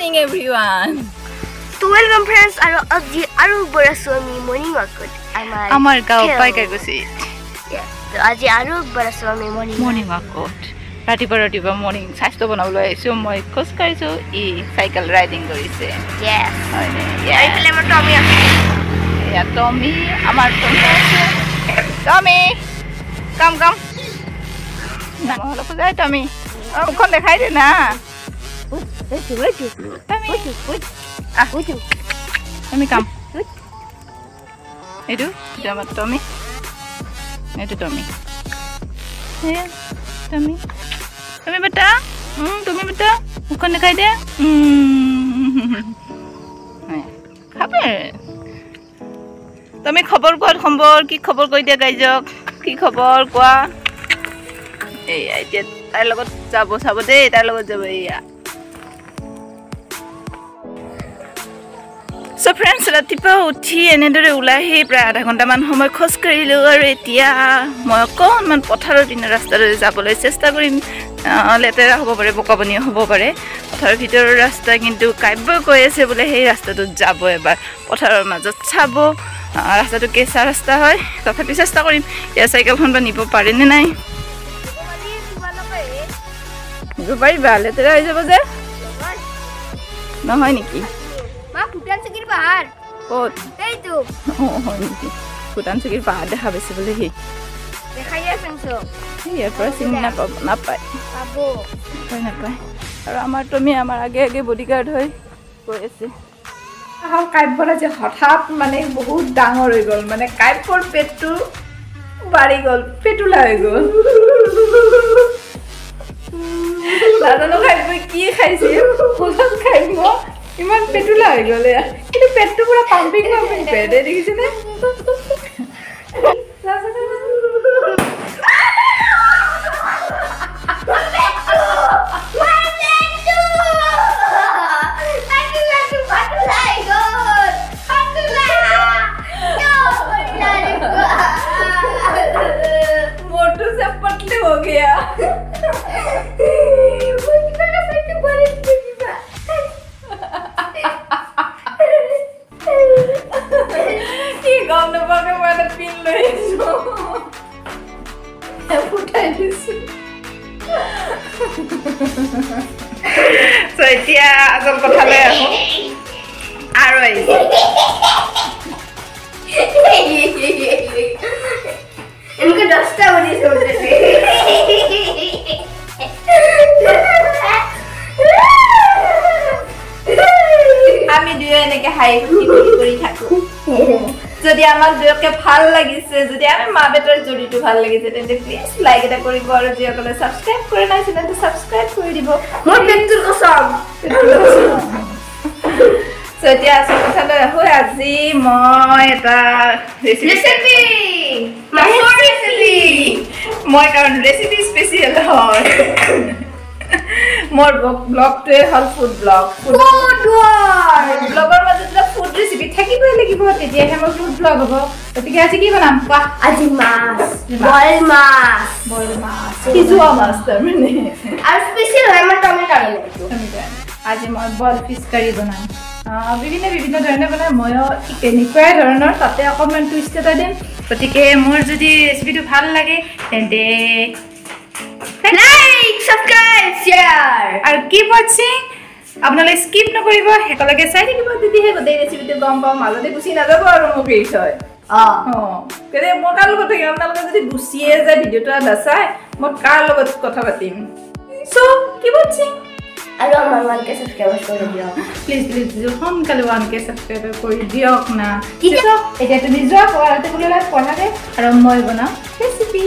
Morning everyone. To welcome friends আৰু আজি আৰু একবাৰ আছো আমি মৰ্ণিং ৱাকত আমাৰ গাঁও পাইকাৰকুছি। আজি আৰু একবাৰ আছো আমি মৰ্ণিং ৱাকত। ৰাতিপুৱা ৰাতিপুৱা মৰ্ণিং স্বাস্থ্য বনাবলৈ আহিছোঁ। মই খোজকাঢ়িছোঁ, ই চাইকেল ৰাইডিং কৰিছে। টমি, আমাৰ টমি আছে। টমি কাম কাম অলপ যায়। টমি মুখখন দেখাই দে না। টমি কাম। এইটো আমাৰ টমি, এইটো টমি। টমি টমি বেটা, টমি বেটা মুখখন দেখাই দে। খাবে তুমি? খবৰ কোৱা, খবৰ কি খবৰ কৈ দিয়া গাইজক, কি খবৰ কোৱা। এইয়া এতিয়া তাইৰ লগত যাব, চাব দেই, তাইৰ লগত যাব। এইয়া চ' ফ্ৰেণ্ডছ, ৰাতিপুৱা উঠি এনেদৰে ওলাই আহি প্ৰায় আধা ঘণ্টামান সময় খোজকাঢ়িলোঁ আৰু এতিয়া মই অকণমান পথাৰৰ পিনে ৰাস্তাটোৰে যাবলৈ চেষ্টা কৰিম। লেতেৰা হ'ব পাৰে, বোকা পানীও হ'ব পাৰে পথাৰৰ ভিতৰৰ ৰাস্তা, কিন্তু কাব্যই কৈ আছে বোলে সেই ৰাস্তাটোত যাব এবাৰ, পথাৰৰ মাজত চাব। ৰাস্তাটো কেঁচা ৰাস্তা হয়, তথাপি চেষ্টা কৰিম। এতিয়া চাইকেলখন বা নিব পাৰেনে নাই? নিব পাৰিবা? লেতেৰা হৈ যাব যে, নহয় নেকি? ক'ত? হয় নেকি? ভূটান চকীৰ পাহাৰ দেখা পাইছে বোলে সি। ইয়াৰ পৰা চিনি নাপাব, নাপায় নাপায়। আৰু আমাৰ টমি আমাৰ আগে আগে বডিগাৰ্ড হৈ গৈ আছে। কাব্যৰ আজি হঠাৎ মানে বহুত ডাঙৰ হৈ গ'ল, মানে কাব্যৰ পেটটো বাঢ়ি গ'ল, পেটুলা হৈ গ'ল। নাজানো কাব্যই কি খাইছিল, কাব্য ইমান পেটুলা হৈ গ'ল। কিন্তু পেটটো পুৰা পাম্পিং পাম্পিং পেট, দেখিছেনে? मोटू से पतले हो गया। গম নোপোৱাকৈ মই এটা পিন লৈ আহিছো, ফুটাই দিছো। এতিয়া আচল কথালৈ আহো। আৰু আহিছে আমি দুয়ো এনেকে হাঁহি ফূৰ্তি কৰি থাকো। যদি আমাক দুয়োকে ভাল লাগিছে, যদি আমি মা বেটাৰ জড়িটো ভাল লাগিছে, তেন্তে প্লিজ লাইক এটা কৰিব আৰু যিসকলে ছাবস্ক্ৰাইব কৰা নাই তেন্তে ছাবস্ক্ৰাইব কৰি দিব। মোৰ পেটটোৰ কচম। এতিয়া আচল কথালৈ আহোঁ। আজি মই এটা ৰেচিপি, মই কাৰণ ৰেচিপি স্পেচিয়েল হয়। মোৰ ব্লগটোৱে হ'ল ফুড ব্লগ। ব্লগৰ মাজত এটা ফুড ৰেচিপি থাকিবই লাগিব, তেতিয়াহে মোৰ ফুড ব্লগ হ'ব। গতিকে আজি কি বনাম কোৱা? আজি মাছ, বইল মাছ, বইল মাছ, সিজোৱা মাছ তাৰমানে। আৰু স্পেচিয়েল হয় আমাৰ টমি কাৰণে। আজি মই বইল ফিছ কাৰী বনাম। বিভিন্ন বিভিন্ন ধৰণে বনাম, ময়ো ঠিক তেনেকুৱাই ধৰণৰ, তাতে অকণমান টুইষ্ট এটা দিম। গতিকে মোৰ যদি ৰেচিপিটো ভাল লাগে তেন্তে লাইক, সাবস্ক্ৰাইব, শ্বেয়াৰ আৰু কিপ ৱাচিং। আপোনালোকে স্কিপ নকৰিব, শেষলৈকে চাই থাকিব, তেতিয়াহে গোটেই ৰেচিপিটো গম পাম। মাজতে গুচি নাযাব আৰু মোক এৰি থয়। অঁ, গতিকে মই কাৰ লগত থাকিম? আপোনালোকে যদি গুচিয়ে যায় ভিডিঅ'টো নাচায়, মই কাৰ লগত কথা পাতিম? চ' কিপ ৱাচিং আৰু আমাৰ 1K subscriber কৰি দিয়ক। প্লিজ প্লিজ সোনকালে 1K subscriber কৰি দিয়ক না। এতিয়া তুমি যোৱা পঢ়াতে পঢ়াতে আৰু মই বনাম ৰেচিপি।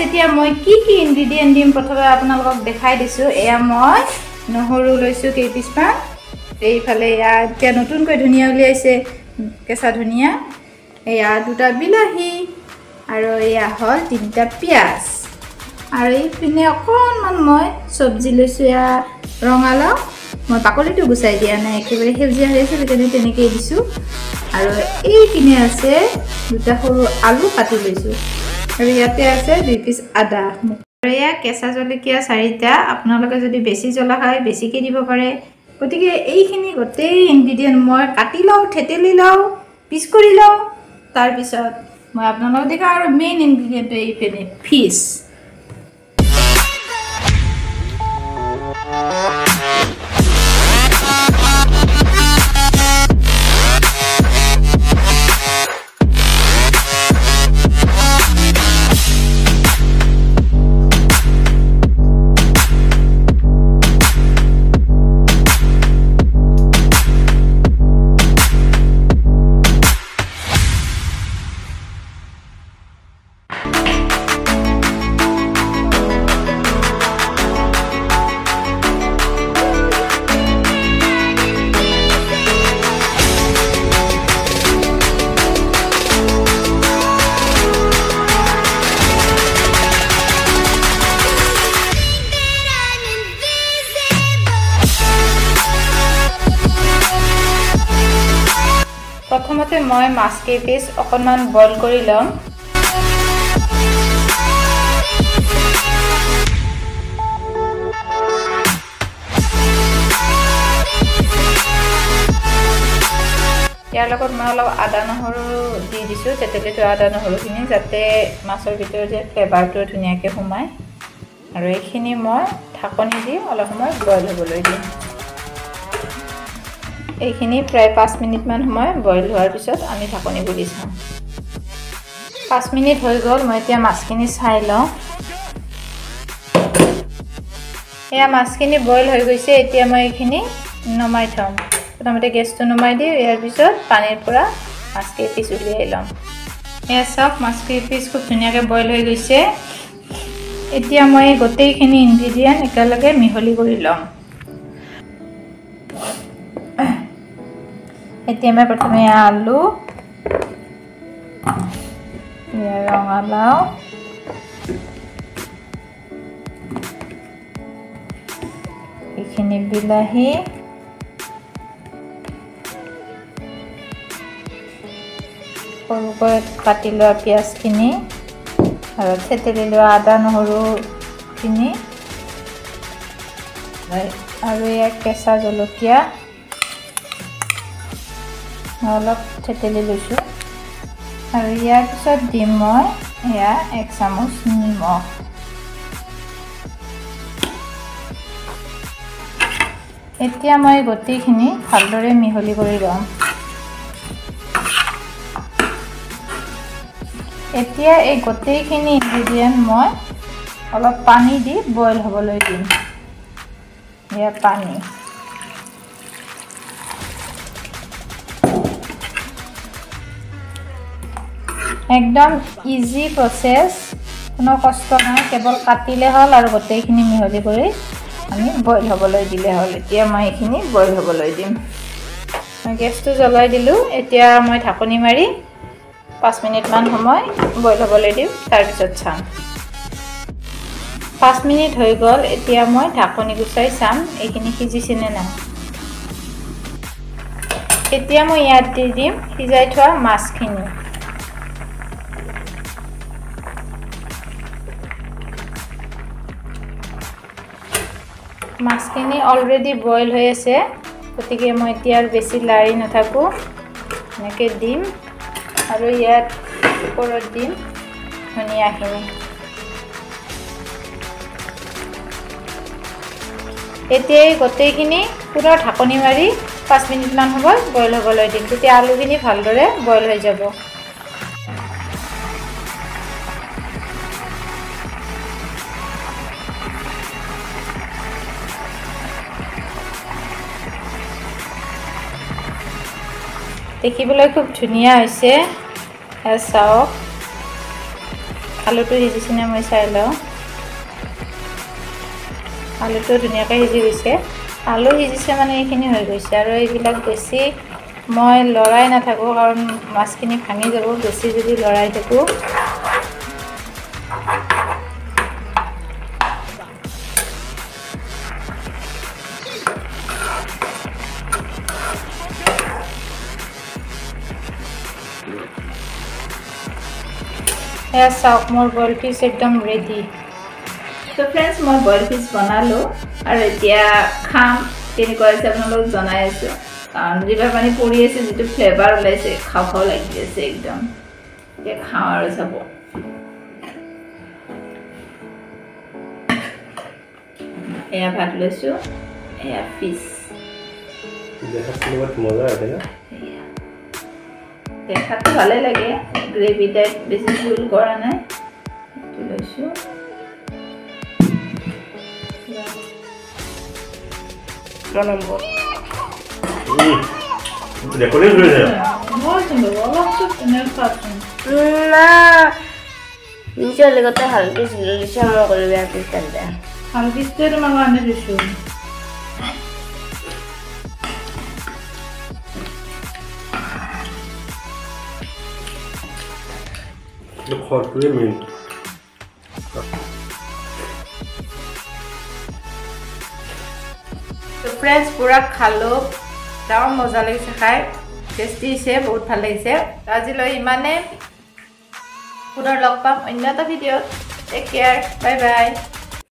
এতিয়া মই কি কি ইনগ্ৰিডিয়েণ্ট দিম প্ৰথমে আপোনালোকক দেখাই দিছোঁ। এয়া মই নহৰু লৈছোঁ কেইপিচমান, এইফালে এয়া এতিয়া নতুনকৈ ধনিয়া উলিয়াইছে, কেঁচা ধনিয়া, এয়া দুটা বিলাহী আৰু এয়া হ'ল তিনিটা পিঁয়াজ। আৰু এইপিনে অকণমান মই চব্জি লৈছোঁ, এয়া ৰঙালাও। মই বাকলিটো গুচাই দিয়া নাই, একেবাৰে সেউজীয়া হৈ আছে সেইকাৰণে তেনেকেই দিছোঁ। আৰু এইপিনে আছে দুটা সৰু আলু কাটি লৈছোঁ। আৰু ইয়াতে আছে 2 পিচ আদা। আৰু এয়া কেঁচা জলকীয়া 4টা। আপোনালোকে যদি বেছি জ্বলা খায় বেছিকৈ দিব পাৰে। গতিকে এইখিনি গোটেই ইনগ্ৰিডিয়েণ্ট মই কাটি লওঁ, থেতেলি লওঁ, পিচ কৰি লওঁ, তাৰপিছত মই আপোনালোকক দেখাওঁ। আৰু মেইন ইনগ্ৰিডিয়েণ্টটো এইপিনে ফিছ। প্ৰথমতে মই মাছ কেইপিচ অকণমান বইল কৰি ল'ম। ইয়াৰ লগত মই অলপ আদা নহৰু দি দিছোঁ, তেতেলী থোৱা আদা নহৰুখিনি, যাতে মাছৰ ভিতৰত যে ফ্লেভাৰটো ধুনীয়াকৈ সোমায়। আৰু এইখিনি মই ঢাকনি দি অলপ সময় বইল হ'বলৈ দিম। এইখিনি প্ৰায় 5 মিনিটমান সময় বইল হোৱাৰ পিছত আমি ঢাকনি বুলি চাম। 5 মিনিট হৈ গ'ল, মই এতিয়া মাছখিনি চাই লওঁ। এয়া মাছখিনি বইল হৈ গৈছে। এতিয়া মই এইখিনি নমাই থ'ম। প্ৰথমতে গেছটো নমাই দিওঁ, ইয়াৰ পিছত পানীৰ পৰা মাছকেইপিচ উলিয়াই ল'ম। এয়া চাওক, মাছকেইপিচ খুব ধুনীয়াকৈ বইল হৈ গৈছে। এতিয়া মই গোটেইখিনি ইনগ্ৰিডিয়েণ্ট একেলগে মিহলি কৰি ল'ম। এতিয়া মই প্ৰথমে আলু, ৰঙালাও, এইখিনি বিলাহী, সৰুকৈ কাটি লোৱা পিঁয়াজখিনি আৰু থেতেলি লোৱা আদা নহৰুখিনি আৰু ইয়াৰ কেঁচা জলকীয়া অলপ থেতেলি লৈছোঁ। আৰু ইয়াৰ পিছত দিম মই এয়া 1 চামুচ নিমখ। এতিয়া মই গোটেইখিনি ভালদৰে মিহলি কৰি ল'ম। এতিয়া এই গোটেইখিনি ইনগ্ৰিডিয়েণ্ট মই অলপ পানী দি বইল হ'বলৈ দিম। এয়া পানী। একদম ইজি প্ৰচেছ, কোনো কষ্ট নাই, কেৱল কাটিলে হ'ল আৰু গোটেইখিনি মিহলি কৰি আমি বইল হ'বলৈ দিলে হ'ল। এতিয়া মই এইখিনি বইল হ'বলৈ দিম। মই গেছটো জ্বলাই দিলোঁ। এতিয়া মই ঢাকনি মাৰি 5 মিনিটমান সময় বইল হ'বলৈ দিম, তাৰপিছত চাম। 5 মিনিট হৈ গ'ল। এতিয়া মই ঢাকনি গুচাই চাম এইখিনি সিজিছেনে নাই। এতিয়া মই ইয়াত দি দিম সিজাই থোৱা মাছখিনি। মাছখিনি অলৰেডি বইল হৈ আছে, গতিকে মই এতিয়া আৰু বেছি লাৰি নাথাকোঁ, এনেকৈ দিম। আৰু ইয়াত ওপৰত দিম ধনিয়াখিনি। এতিয়াই গোটেইখিনি পুনৰ ঢাকনি মাৰি 5 মিনিটমান সময় বইল হ'বলৈ দিম। তেতিয়া আলুখিনি ভালদৰে বইল হৈ যাব। দেখিবলৈ খুব ধুনীয়া হৈছে। চাওক, আলুটো সিজিছেনে মই চাই লওঁ। আলুটো ধুনীয়াকৈ সিজি গৈছে। আলু সিজিছে মানে এইখিনি হৈ গৈছে। আৰু এইবিলাক বেছি মই লৰাই নাথাকোঁ, কাৰণ মাছখিনি ভাঙি যাব বেছি যদি লৰাই থাকোঁ। এয়া চাওক, মোৰ বইল ফিছ একদম ৰেডি। ত' ফ্ৰেণ্ডছ, মই বইল ফিছ বনালোঁ আৰু এতিয়া খাম। কেনেকুৱা হৈছে আপোনালোকক জনাই আছোঁ, কাৰণ জিভাৰ পানী পৰি আছে, যিটো ফ্লেভাৰ ওলাইছে, খাওঁ খাওঁ লাগি আছে একদম। এতিয়া খাওঁ আৰু চাব। এয়া ভাত লৈছোঁ, এয়া ফিছ। দেখাততো ভালেই লাগে, গ্ৰেভি টাইপ, বেছি জোল কৰা নাই। সেইটো লৈছোঁ। নম্বৰ নিজৰ লগতে ভাল পিচ দিছে, মই ক'লো বেয়া পিচ বেয়া। ভাল পিচটোৱে তোমাৰ কাৰণে দিছোঁ। খোৱাটোৱে মেইন। ফ্ৰেণ্ডছ, পূৰা খালোঁ, ডাঙৰ মজা লাগিছে খাই, টেষ্টি হৈছে, বহুত ভাল লাগিছে। আজিলৈ ইমানে, পুনৰ লগ পাম অন্য এটা ভিডিঅ'ত। Take care, bye bye.